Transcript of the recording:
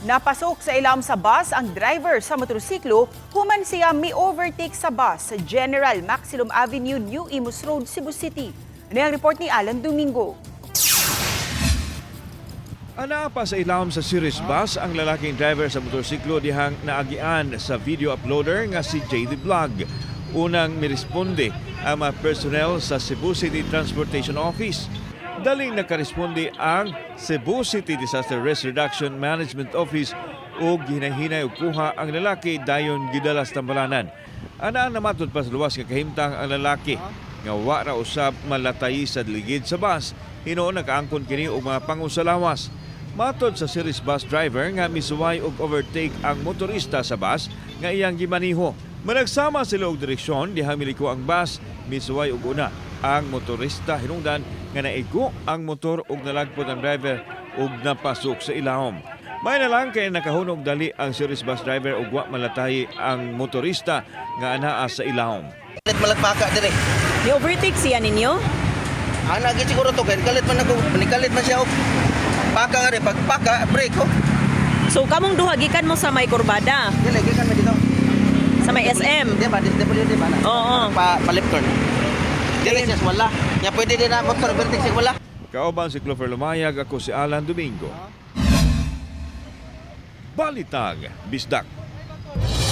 Napasok sa ilawom sa bus ang driver sa motorsiklo human siya mi-overtake sa bus sa General Maxilom Avenue, New Imus Road, Cebu City. Ano ang report ni Alan Domingo? Anaa pa sa ilawom sa series bus ang lalaking driver sa motorsiklo dihang naagian sa video uploader nga si JD Vlog. Unang miresponde ang mga personnel sa Cebu City Transportation Office. Daling nakaresponde ang Cebu City Disaster Risk Reduction Management Office ug hinahinay og kuha ang lalaki, dayon gidala sa tambalanan. Anaa namatod pa sa luwas nga kahimtang ang lalaki nga wa ra usab malatayi sa ligid sa bus. Hinuon nakaangkon kini og mga pangusalawas. Matod sa series bus driver nga misuway og overtake ang motorista sa bus nga iyang gimaniho. Managsama sila og direksyon diha miliko ang bus, misuway og una ang motorista hinungdan nga naigo ang motor og nalagpot ang driver ug napasok sa ilawom. May na lang kay nakahunong dali ang series bus driver ug wa malatayi ang motorista nga anaa sa ilawom. Kalit malagpaka dire. Ni-overtake siya ninyo? Ana gid siguro to kay kalit man ako, nikalit man siya og paka nga pag paka brake ko. So kamong duha gikan mo sa may kurbada, Dili gikan man dito. Sa may SM. Di ba, DSWD ba na? Oo. Pa left turn. Dili siya wala. Nya pwede din na motor overtake siya wala. Kauban si Clover Lumayag, ako si Alan Domingo. Balitang Bisdak.